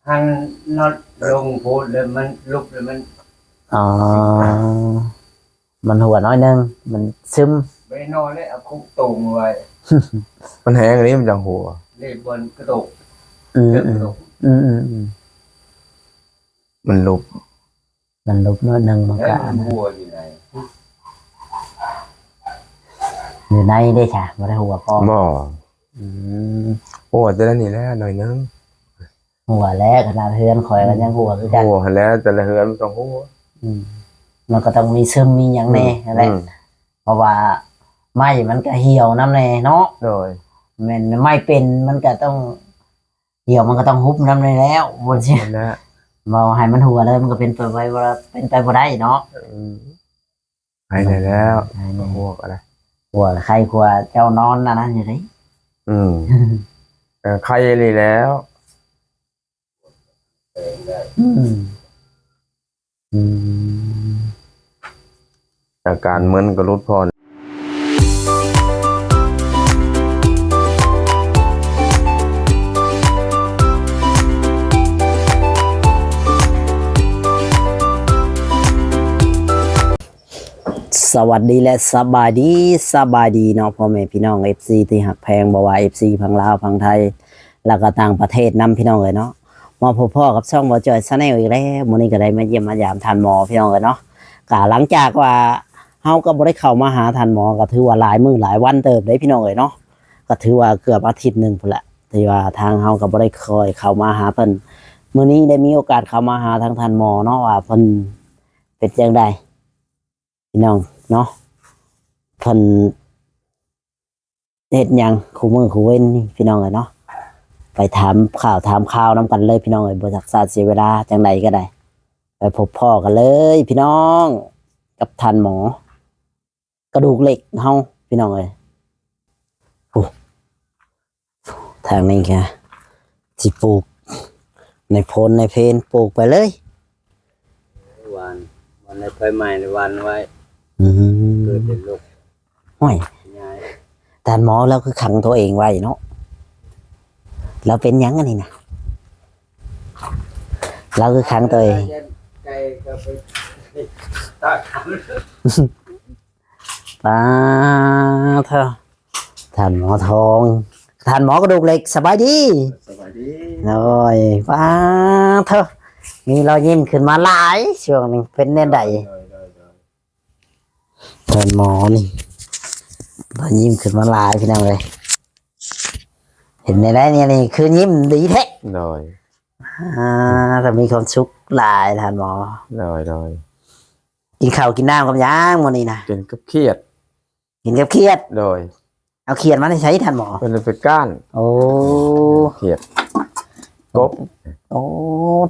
ຫັ້ນນອດລົງໂພດ ແລ້ວມັນລຸກ ແລ້ວມັນ ອໍ ມັນຮົ່ວໜ້ອຍໜຶ່ງ ມັນຊຶມ. ໄປນອນແລ້ວເອົາຄຸກໂຕງໄວ້ ມັນແຮງນີ້ ມັນຈັ່ງຮົ່ວ ເລບອນກະໂຕກ ອືມ ເລິກກະໂຕກ ອືມ ອືມ ອືມ ມັນຫຼຸບ ມັນຫຼຸບໜ້ອຍໜຶ່ງ ມັນກະ ແລ້ວມັນຮົ່ວຢູ່ໃນ ຢູ່ໃນເດ້ຊະ ບໍ່ໄດ້ຮົ່ວກ້ອງ ບໍ່ ອືມ ຮົ່ວແຕ່ລະນີ້ແຫຼະໜ້ອຍໜຶ່ງ ຮົ່ວແຫຼະ ຂະໜາດເຮືອນຂ້ອຍກໍຍັງຮົ່ວຄືກັນ ຮົ່ວຫັ້ນແຫຼະ ແຕ່ລະເຮືອນມັນຕ້ອງຮົ່ວ ອືມ ມັນກໍຕ້ອງມີຊຶມມີຫຍັງແດ່ ອືມ ຫັ້ນແຫຼະ ອືມ ເພາະວ່າໄມ້ມັນກໍຫ່ຽວນຳແດ່ເນາະ ໂດຍ ແມ່ນໄມ້ເປັນມັນກໍຕ້ອງ ດຽວມັນກໍຕ້ອງຮຸບນຳນີ້ແລ້ວ ບໍ່ຊິ ນັ້ນແຫຼະ ເວົ້າໃຫ້ມັນຮົ່ວເລີຍ ມັນກໍເປັນໄປບໍ່ ເປັນໄປບໍ່ໄດ້ເນາະ ອືມ ໄປໄດ້ແລ້ວ ໄປແລ້ວ ຮົ່ວກໍໄດ້ ຮົ່ວໄຄກວ່າເຈົ້ານອນອັນນັ້ນຢູ່ເດ້ ອືມ ເອີ ໄຄອີ່ຫຼີແລ້ວ ອືມ ອືມ ອາການມຶນກໍຫຼຸດຜ່ອນ. ສະຫວັດດີ ແລະ ສະບາຍດີ ສະບາຍດີເນາະ ພໍ່ແມ່ພີ່ນ້ອງ ເອັຟຊີ ທີ່ຮັກແພງ ບໍ່ວ່າ ເອັຟຊີ ຝັ່ງລາວ ຝັ່ງໄທ ແລ້ວກໍຕ່າງປະເທດນຳ ພີ່ນ້ອງເອີຍເນາະ. ມາພົບພໍ້ກັບຊ່ອງບ່າວຈ້ອຍ Channel ອີກແລ້ວ. ມື້ນີ້ກໍໄດ້ມາຢ້ຽມມາຢາມທ່ານໝໍ ພີ່ນ້ອງເອີຍເນາະ. ກະຫຼັງຈາກວ່າເຮົາກໍບໍ່ໄດ້ເຂົ້າມາຫາທ່ານໝໍ ກໍຖືວ່າຫຼາຍມື້ຫຼາຍວັນເຕີບເດ້ ພີ່ນ້ອງເອີຍເນາະ. ກໍຖືວ່າເກືອບອາທິດໜຶ່ງພຸ້ນແຫຼະ ທີ່ວ່າທາງເຮົາກໍບໍ່ໄດ້ຄ່ອຍເຂົ້າມາຫາເພິ່ນ. ມື້ນີ້ໄດ້ມີໂອກາດເຂົ້າມາຫາທາງທ່ານໝໍເນາະ ວ່າເພິ່ນເປັນຈັ່ງໃດ ພີ່ນ້ອງເນາະ ເພິ່ນເຮັດຫຍັງຄູ່ມື້ຄູ່ເວັນນີ້ ພີ່ນ້ອງເອີຍເນາະ. ໄປຖາມຂ່າວຖາມຂ່າວນຳກັນເລີຍ ພີ່ນ້ອງເອີຍ ບໍ່ຊັກຊ້າເສຍເວລາ. ຈັ່ງໃດກໍໄດ້ ໄປພົບພໍ້ກັນເລີຍ ພີ່ນ້ອງ ກັບທ່ານໝໍກະດູກເຫຼັກເຮົາ ພີ່ນ້ອງເອີຍ. ໂອ້ ທາງນີ້ກະຊິປູກໃນໂພນໃນເພນ ປູກໄປເລີຍ ຫວ່ານ ຫວ່ານໃນໄຟໄໝ້ ຫວ່ານໄວ້ ອືມ ເກີດເປັນໂລກ ໂອ້ຍ ຍາຍ ທ່ານໝໍລາວຄືຂັງຕົວເອງໄວ້ເນາະ ລາວເປັນຫຍັງອັນນີ້ນະ ລາວຄືຂັງຕົວເອງ ໄກ່ກໍໄປຕາກ ປາໂທ ທ່ານໝໍທອງ ທ່ານໝໍກະດູກເຫຼັກ ສະບາຍດີ ສະບາຍດີ ໂອ້ຍ ປາໂທ ມີລອຍຍິ້ມຂຶ້ນມາຫຼາຍ ຊ່ວງນີ້ເປັນແນວໃດ? ໂດຍ ໂດຍ ໂດຍ ທ່ານໝໍນີ້ລອຍຍິ້ມຂຶ້ນມາຫຼາຍ ພີ່ນ້ອງເອີຍ ເຫັນແນວໃດນີ້ ນີ້ຄືຍິ້ມດີແທ້ ໂດຍ ອ່າ ແຕ່ມີຄວາມສຸກຫຼາຍທ່ານໝໍ ໂດຍ ໂດຍ ກິນເຂົ້າກິນນ້ຳກັບຫຍັງມື້ນີ້ນະ? ກິນກັບຂຽດ ກິນກັບຂຽດ ໂດຍ ເອົາຂຽດມາແຕ່ໃສທ່ານໝໍ? ເພິ່ນເອົາໄປກ້ານ ໂອ້ ຂຽດ ກົບ ໂອ້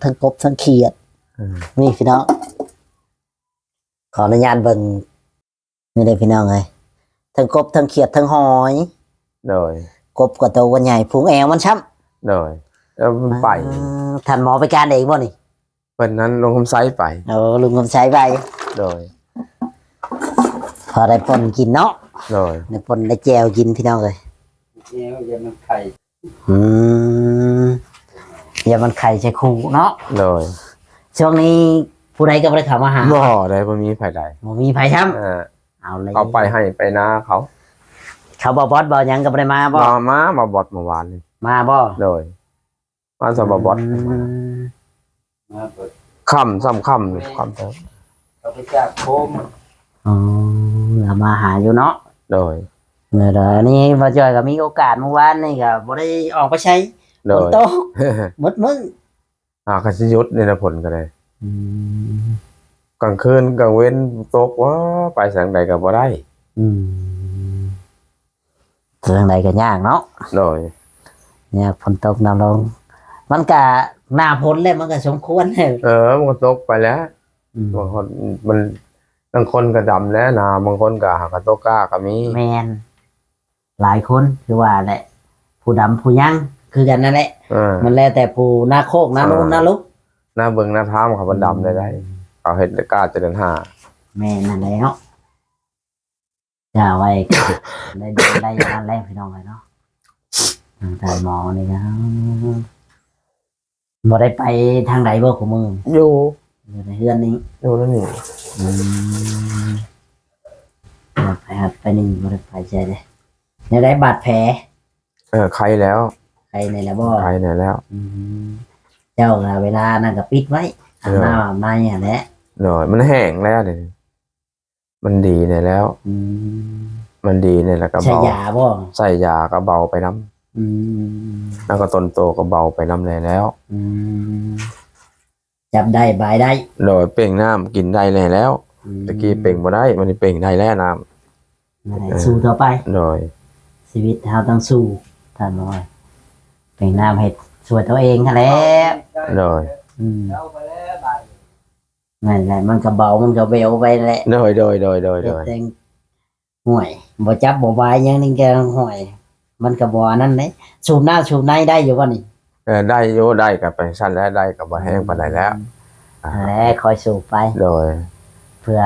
ທັງກົບທັງຂຽດ ອືມ ນີ້ພີ່ນ້ອງ ຂໍອະນຸຍາດເບິ່ງ ນີ້ເດ້ພີ່ນ້ອງເອີຍ ທັງກົບທັງຂຽດທັງຫອຍ ໂດຍ ກົບກໍໂຕກໍໃຫຍ່ ພຸງແອວມັນຊ້ຳ ໂດຍ ແລ້ວມັນໄປ ອ່າ ທ່ານໝໍໄປກ້ານເອງບໍ່ນີ້? ເພິ່ນນັ້ນລຸງຄຳໄຊໄປ ໂອ້ ລຸງຄຳໄຊໄປ ໂດຍ ພໍໄດ້ປົ່ນກິນເນາະ ໂດຍ ໄດ້ປົ່ນໄດ້ແຈ່ວກິນ ພີ່ນ້ອງເອີຍ ແຈ່ວຢ່າມັນໄຂ່ ອືມ ຢ່າມັນໄຂ່ໃສ່ຄູ່ເນາະ ໂດຍ ຊ່ວງນີ້ຜູ້ໃດກໍບໍ່ໄດ້ເຂົ້າມາຫາ ບໍ່ໄດ້ ບໍ່ມີໃຜໃດ ບໍ່ມີໃຜຊ້ຳ ເອີ ເອົາເລີຍ ເຂົາໄປໄຮ່ໄປນາເຂົາ ເຂົາບ່າວບອດບ່າວຫຍັງກໍບໍ່ໄດ້ມາບໍ່? ມາ ມາ ບ່າວບອດເມື່ອວານນີ້ ມາບໍ່? ໂດຍ ມາສະບ່າວບອດ ອືມ ມາເບິດ ຄ່ຳຊ້ຳຄ່ຳ ເອີ ຄ່ຳເຕີບ ເຂົາໄປຈາກໂຄມ ອໍ ລາວມາຫາຢູ່ເນາະ ໂດຍ ເອີ ດຽວນີ້ບ່າວຈ້ອຍກໍມີໂອກາດ ເມື່ອວານນີ້ກໍບໍ່ໄດ້ອອກໄປໃສ ໂດຍ ຝົນຕົກໝົດມື້ ຫາກໍຊິຢຸດນີ້ນະ ຝົນກໍໄດ້ ອືມ ກາງຄືນກາງເວັນຕົກ ໂອ້ ໄປທາງໃດກໍບໍ່ໄດ້ ອືມ ທາງໃດກໍຍາກເນາະ ໂດຍ ຍາກ ຝົນຕົກນ້ຳລົງ ມັນກະໜ້າຝົນແລ້ວ ມັນກະສົມຄວນແລ້ວ ເອີ ມັນກໍຕົກໄປແລ້ວ ອືມ ບາງຄົນມັນ ບາງຄົນກໍດຳແລ້ວນາ ບາງຄົນກໍຫາກະຕົກກ້າກໍມີ ແມ່ນ ຫຼາຍຄົນຄືວ່າແຫຼະ ຜູ້ດຳຜູ້ຍັງຄືກັນນັ້ນແຫຼະ ເອີ ມັນແລ້ວແຕ່ຜູ້ນາໂຄກນາລູນນາລຸກ ນາເບິ່ງນາທາມເຂົາ ເພິ່ນດຳໄດ້ໃດ ອືມ ເຂົາເຮັດກ້າແຕ່ເດືອນຫ້າ ແມ່ນນັ້ນແຫຼະເນາະ ຢ່າໄວ້ ໄດ້ ໄດ້ອັນນັ້ນແລ້ວ ພີ່ນ້ອງເອີຍເນາະ ທາງທ່ານໝໍນີ້ນະ ບໍ່ໄດ້ໄປທາງໃດບໍ່ຄູ່ມື້? ຢູ່ ຢູ່ໃນເຮືອນນີ້ ຢູ່ໃນນີ້. ອືມ ບໍ່ໄປຮັດໄປນີ້ ບໍ່ໄດ້ໄປໃສເດ້. ແນວໃດບາດແຜ? ເອີ ໄຄແລ້ວ. ໄຄແດ່ແລ້ວບໍ່? ໄຄແດ່ແລ້ວ. ອືມ ເຈົ້າກໍເວລານັ້ນກໍປິດໄວ້ ອາບນ້ຳອາບໃນຫັ້ນແຫຼະ. ໂດຍ ມັນແຫ້ງແລ້ວເດ. ມັນດີແດ່ແລ້ວ. ອືມ ມັນດີແດ່ແລ້ວກໍເບົາ. ໃສ່ຢາບໍ່? ໃສ່ຢາກໍເບົາໄປນຳ. ອືມ ແລ້ວກໍຕົນໂຕກໍເບົາໄປນຳແດ່ແລ້ວ. ອືມ ຈັບໄດ້ບາຍໄດ້. ໂດຍ ເປັ່ງນ້ຳກິນໄດ້ແດ່ແລ້ວ. ອືມ ແຕ່ກີ້ເປັ່ງບໍ່ໄດ້ ບັດນີ້ເປັ່ງໄດ້ແລ້ວນ້ຳ. ນັ້ນແຫຼະ ເອີ ສູ້ຕໍ່ໄປ. ໂດຍ ຊີວິດເຮົາຕ້ອງສູ້ທ່ານໝໍ. ເປັ່ງນ້ຳເຮັດຊ່ວຍຕົວເອງຫັ້ນແຫຼະ. ໂດຍ ອືມ ແມ່ນແຫຼະ ມັນກໍເບົາ ມັນກໍແວວໄປແຫຼະ. ໂດຍ ໂດຍ ໂດຍ ໂດຍ ເຮັດແຕ່ງ ຫ້ວຍ ບໍ່ຈັບບໍ່ບາຍຫຍັງນີ້ກໍ ຫ້ວຍ ມັນກໍບໍ່ອັນນັ້ນເດ້. ສູບນ້ຳສູບໃນໄດ້ຢູ່ບໍ່ນີ້? ເອີ ໄດ້ຢູ່ ໄດ້ກໍໄປຊັ້ນແຫຼະ ໄດ້ກໍບໍ່ແຮງປານໃດແລ້ວ. ອືມ ອ່າ ຫັ້ນແຫຼະ ຄ່ອຍສູບໄປ. ໂດຍ ເພື່ອ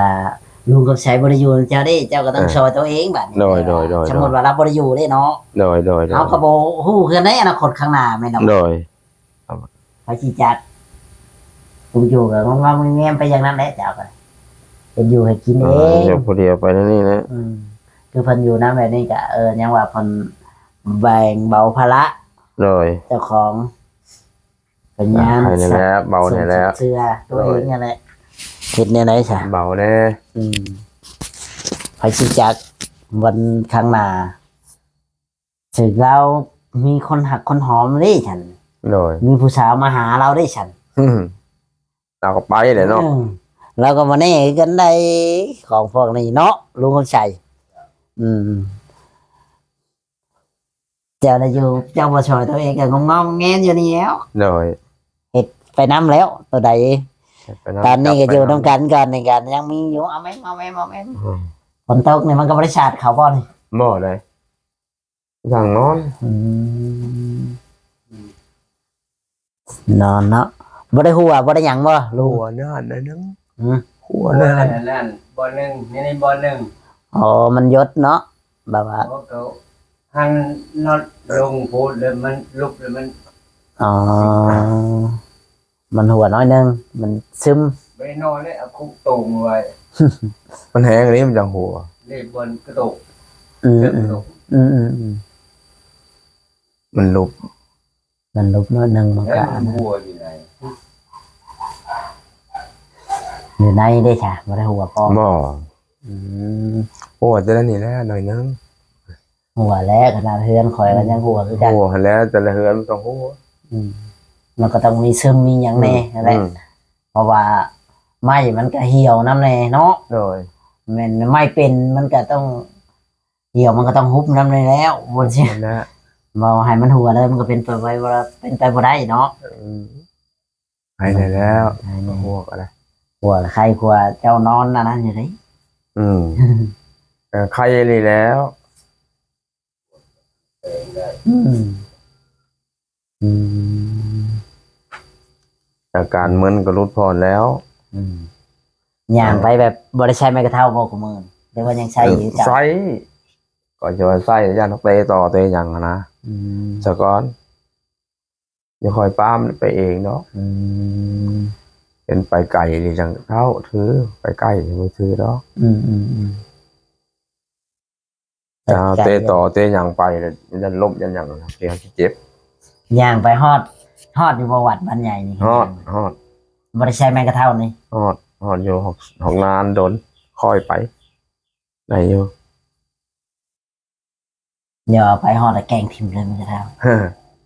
ລຸງກັບໄຊບໍ່ໄດ້ຢູ່ນຳເຈົ້າເດ້ ເຈົ້າກໍຕ້ອງ ເອີ ຊ່ອຍຕົວເອງບາດນີ້. ໂດຍ ໂດຍ ໂດຍ ສົມມຸດວ່າລາວບໍ່ໄດ້ຢູ່ເດ້ເນາະ. ໂດຍ ໂດຍ ໂດຍ ເຮົາກໍບໍ່ຮູ້ເຮືອນໃນອະນາຄົດຂ້າງໜ້າແມ່ນດອກ. ໂດຍ ໃຜຊິຈັກ ຜູ້ຢູ່ກໍງອມໆແງມໆໄປຢ່າງນັ້ນແຫຼະ ເຈົ້າກໍເຮັດຢູ່ໃຫ້ກິນເອງ ເອີ ຢູ່ຜູ້ດຽວໄປແນວນີ້ແຫຼະ. ອືມ ຄືເພິ່ນຢູ່ນຳແບບນີ້ກໍ ເອີ ຍັງວ່າເພິ່ນແບ່ງເບົາພາລະ ໂດຍ ເຈົ້າຂອງ ເປັນຫຍັງ ໃຫ້ແດ່ແລ້ວ ເບົາແດ່ແລ້ວ ເຊື່ອຕົວເອງຫັ້ນແຫຼະ. ເຮັດແນວໃດຊະ ເບົາແດ່. ອືມ ໃຜຊິຈັກວັນຂ້າງໜ້າ ຖືກລາວມີຄົນຮັກຄົນຫອມເດ້ຊັ້ນ. ໂດຍ ມີຜູ້ສາວມາຫາລາວເດ້ຊັ້ນ. ອືມ ລາວກໍໄປແຫຼະເນາະ. ເອີ ລາວກໍບໍ່ແນ່ຄືກັນໄດ໋ ຂອງພວກນີ້ເນາະ ລຸງຄຳໄຊ. ອືມ ເຈົ້າລະຢູ່ ເຈົ້າບໍ່ຊ່ອຍຕົວເອງກໍງອມໆແງມຢູ່ນີ້ແລ້ວ. ໂດຍ ເຮັດໄປນຳແລ້ວ ຕົວໃດ ເຮັດໄປນຳ ຕອນນີ້ກໍຢູ່ນຳກັນກ່ອນ ໃນການຍັງມີຢູ່ ເອົາແມ່ມ ເອົາແມ່ມ ເອົາແມ່ມ. ອືມ ຝົນຕົກນີ້ມັນກໍບໍ່ໄດ້ສາດເຂົາບໍ່ນີ້? ບໍ່ເດ້. ຢ່າງນອນ. ອືມ ນອນເນາະ. ບໍ່ໄດ້ຫົວ ບໍ່ໄດ້ຫຍັງບໍ່ລຸງ? ຫົວນານໜ້ອຍໜຶ່ງ. ອືມ ຫົວນານ ອັນນັ້ນບ່ອນໜຶ່ງ ນີ້ບ່ອນໜຶ່ງ. ອໍ ມັນຢົດເນາະ ແບບວ່າ ໂອ້ ເຂົາຫັນນອດລົງໂພດ ແລ້ວມັນລຸບ ແລ້ວມັນ ອໍ ມັນຫົວໜ້ອຍໜຶ່ງ ມັນຊຶມ. ບໍ່ໄດ້ນອນເລີຍ ເອົາຄຸໂຕ່ງໄວ້. ມັນແຮງນີ້ມັນຈັ່ງຫົວ ນີ້ບ່ອນກະໂຕກ. ອືມ ກະໂຕກ ອືມໆໆ ມັນຫຼຸບ ມັນຫຼຸບໜ້ອຍໜຶ່ງ ມັນກະ ແລ້ວມັນຫົວຢູ່ໃນ ຢູ່ໃນເດ້ຊະ ບໍ່ໄດ້ຫົວພໍ? ບໍ່. ອືມ ຫົວແຕ່ລະນີ້ແຫຼະໜ້ອຍໜຶ່ງ. ຫົວແຫຼະ ຂະໜາດເຮືອນຂ້ອຍກໍຍັງຫົວຄືກັນ. ຫົວຫັ້ນແຫຼະ ແຕ່ລະເຮືອນມັນຕ້ອງຫົວ. ອືມ ມັນກໍຕ້ອງມີຊຶມມີຫຍັງແດ່ຫັ້ນແຫຼະ. ອືມ ເພາະວ່າໄມ້ມັນກໍຫ່ຽວນຳແດ່ເນາະ. ໂດຍ ແມ່ນໄມ້ເປັນມັນກໍຕ້ອງຫ່ຽວ ມັນກໍຕ້ອງຫຸບນຳແດ່ແລ້ວ. ບໍ່ຊິ ຫັ້ນແຫຼະ ເວົ້າໃຫ້ມັນຫົວເລີຍ ມັນກໍເປັນໄປບໍ່ ເປັນໄປບໍ່ໄດ້ເນາະ. ອືມ ໃຫ້ແດ່ແລ້ວ ໃຫ້ແດ່ ຫົວກໍໄດ້ ຫົວໄຂ້ກວ່າເຈົ້ານອນອັນນັ້ນຢູ່ເດ້. ອືມ ເອີ ໄຂ້ອີ່ຫຼີແລ້ວ. ອືມ ອືມ ອາການມຶນກໍຫຼຸດຜ່ອນແລ້ວ. ອືມ ຍ່າງໄປແບບບໍ່ໄດ້ໃຊ້ໄມ້ກະເທົ້າບໍ່ຄູ່ມື້ນີ້ ຫຼືວ່າຍັງໃຊ້ຢູ່? ໃຊ້ ກໍຈະວ່າໃຊ້ ຢ້ານເຕະຕໍ່ເຕະຫຍັງຫັ້ນນະ. ອືມ ສາກ່ອນ ຢ່າຄ່ອຍປ້າມໄປເອງເນາະ. ອືມ ເຫັນໄປໄກນີ້ຈັ່ງເທົ້າຖື ໄປໃກ້ຍັງບໍ່ຖືດອກ. ອືມໆໆ ເຕະຕໍ່ເຕະຫຍັງໄປ ຢ້ານລົ້ມຢ້ານຫຍັງ ເຈັບ. ຍ່າງໄປຮອດ ຮອດຢູ່ບໍ່ວັດບ້ານໃຫຍ່ນີ້? ຮອດ ຮອດ. ບໍ່ໄດ້ໃຊ້ໄມ້ກະເທົ້ານີ້? ຮອດ ຮອດຢູ່ ຮອກ ຮອກນານດົນ ຄ່ອຍໄປໄດ້ຢູ່. ດຽວເອົາໄປຮອດແລ້ວແກວ່ງຖິ້ມເລີຍ ມັນຈະເທົ່າ.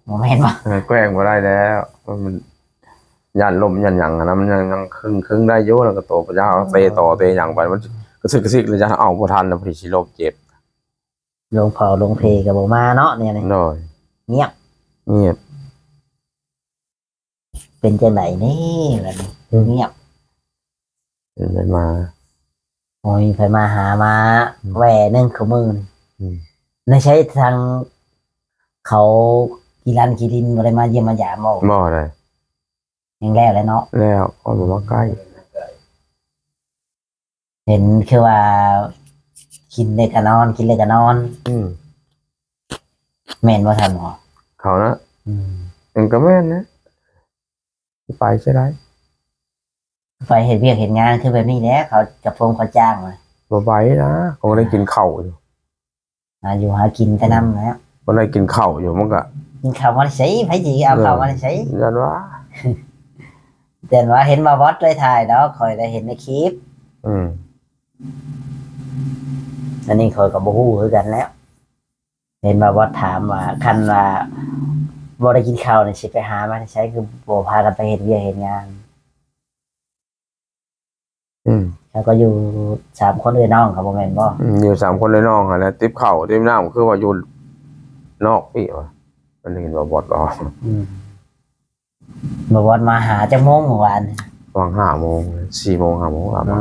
ບໍ່ແມ່ນບໍ່? ເອີ ແກວ່ງບໍ່ໄດ້ແລ້ວ ມັນ ມັນຢ້ານລົ້ມຢ້ານຫຍັງຫັ້ນນະ ມັນຍັງ ຍັງຄຶງ ຄຶງໄດ້ຢູ່ ແລ້ວກໍໂຕພະເຈົ້າເຕະຕໍ່ເຕະຫຍັງໄປ ມັນກະຊຶກກະຊຶກ ແລ້ວຈະເອົາບໍ່ທັນ ແລ້ວພໍດີຊິລົ້ມເຈັບ. ຫຼວງພໍ່ຫຼວງເພກໍບໍ່ມາເນາະ ແນວນີ້. ໂດຍ ງຽບ ງຽບ. ເປັນຈັ່ງໃດນີ້ບັດນີ້ ຄືງຽບ? ເປັນໄປມາ ໂອ້ຍ ໃຜມາຫາມາ ອືມ ແວ່ໜຶ່ງຄືມື້ນີ້. ອືມ ໃນໃຊ້ທາງເຂົາກີ່ລັນກີ່ລິນ ບໍ່ໄດ້ມາຢ້ຽມມາຢາມບໍ່? ບໍ່ໄດ້. ຍັງແລ້ວແຫຼະເນາະ. ແລ້ວ ຂ້ອຍບໍ່ມັກໃກ້. ເຫັນຄືວ່າກິນແລ້ວກໍນອນ ກິນແລ້ວກໍນອນ. ອືມ ແມ່ນບໍ່ທ່ານໝໍ? ເຂົານະ. ອືມ ມັນກໍແມ່ນນະ. ຊິໄປໃສໄດ້ ໄປເຮັດວຽກເຮັດງານຄືແບບນີ້ແຫຼະ ເຂົາຈັບໂປງເຂົາຈ້າງ ບໍ່ໄປນະ ກໍບໍ່ໄດ້ກິນເຂົ້າຢູ່ ຫາຢູ່ຫາກິນໄປນຳແລ້ວ ບໍ່ໄດ້ກິນເຂົ້າຢູ່ ມັນກໍ ກິນເຂົ້າມາແຕ່ໃສ ໃຜຊິເອົາເຂົ້າມາແຕ່ໃສ ຢ້ານວ່າ ຢ້ານວ່າເຫັນບ່າວບອດເລີຍຖ່າຍດອກ ຂ້ອຍໄດ້ເຫັນໃນຄລິບ ອືມ ອັນນີ້ຂ້ອຍກໍບໍ່ຮູ້ຄືກັນແລ້ວ ເຫັນບ່າວບອດຖາມວ່າ ຄັນວ່າບໍ່ໄດ້ກິນເຂົ້ານີ້ ຊິໄປຫາມາແຕ່ໃສ ຄືບໍ່ພາກັນໄປເຮັດວຽກເຮັດງານ ອືມ ເຈົ້າກໍຢູ່ສາມຄົນເອື້ອຍນ້ອງກໍບໍ່ແມ່ນບໍ່? ອືມ ຢູ່ສາມຄົນເອື້ອຍນ້ອງຫັ້ນແຫຼະ ຕິບເຂົ້າຕິບນ້ຳ ຄືວ່າຢູ່ນອກພີ້ວ່າ ມັນໄດ້ຍິນບ່າວບອດເວົ້າ ອືມ ບ່າວບອດມາຫາຈັກໂມງມື້ວານ? ປະມານຫ້າໂມງ ສີ່ໂມງ ຫ້າໂມງ ອືມ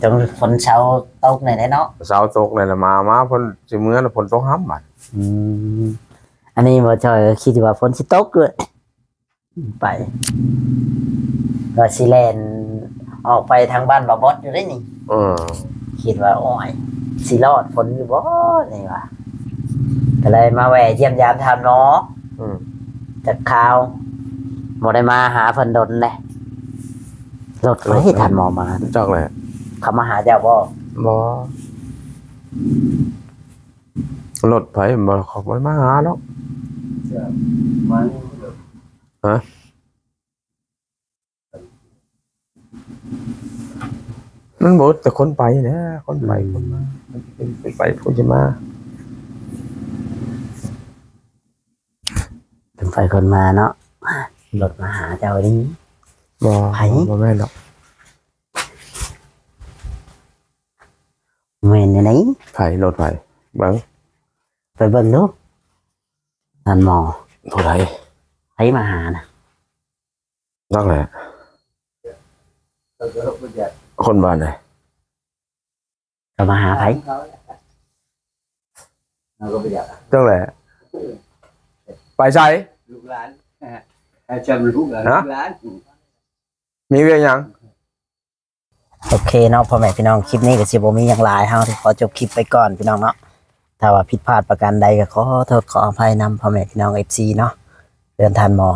ຈົນຝົນເຊົາຕົກນີ້ແຫຼະເນາະ ເຊົາຕົກນີ້ແຫຼະ ມາ ມາເພິ່ນຊິເມືອແລ້ວ ຝົນຕົກຫ້ຳບາດ ອືມ ອັນນີ້ບໍ່ຈອຍກໍຄິດວ່າຝົນຊິຕົກເລີຍ ໄປ ວ່າຊິແລ່ນອອກໄປທາງບ້ານບ່າວບອດຢູ່ເດ້ນີ້ ເອີ ຄິດວ່າ ໂອ້ຍ ຊິລອດຝົນຢູ່ບໍ່ນີ້ວ່າ ກໍເລີຍມາແວ່ຢ້ຽມຢາມທ່ານໝໍ ອືມ ຈັກຄາວ ບໍ່ໄດ້ມາຫາເພິ່ນດົນເດ້ ລົດໃຜທ່ານໝໍມາ ຈັກແຫຼະ ເຂົາມາຫາເຈົ້າບໍ່? ບໍ່ ລົດໃຜບໍ່ ເຂົາບໍ່ໄດ້ມາຫາດອກ ມານີ້ ຮະ ມັນບໍ່ແຕ່ຄົນໄປແຫຼະ ຄົນໄປ ອືມ ຄົນມາ ມັນເປັນຜູ້ໄປຜູ້ຈະມາ ເປັນໄປຄົນມາເນາະ ລົດມາຫາເຈົ້ານີ້ ບໍ່ ໃຜ ບໍ່ແມ່ນດອກ ແມ່ນແນວໃດ? ໃຜ? ລົດໃຜ? ເບິ່ງ ໄປເບິ່ງດູ ທ່ານໝໍ ຜູ້ໃດ? ໃຜມາຫານະ? ຈັກແຫຼະ ຄົນບ້ານໃດ? ເຂົາມາຫາໃຜ? ຈັກແຫຼະ ໄປໃສ? ລູກຫຼານ ໃຫ້ຈຳລູກຫຼານ ລູກຫຼານ ມີວຽກຫຍັງ? ໂອເຄເນາະ ພໍ່ແມ່ພີ່ນ້ອງ ຄລິບນີ້ກໍຊິບໍ່ມີຫຍັງຫຼາຍ ເຮົາຂໍຈົບຄລິບໄປກ່ອນພີ່ນ້ອງເນາະ ຖ້າວ່າຜິດພາດປະການໃດກໍຂໍໂທດຂໍອະໄພນຳພໍ່ແມ່ພີ່ນ້ອງ ເອັຟຊີ ເນາະ ເລື່ອງທ່ານໝໍ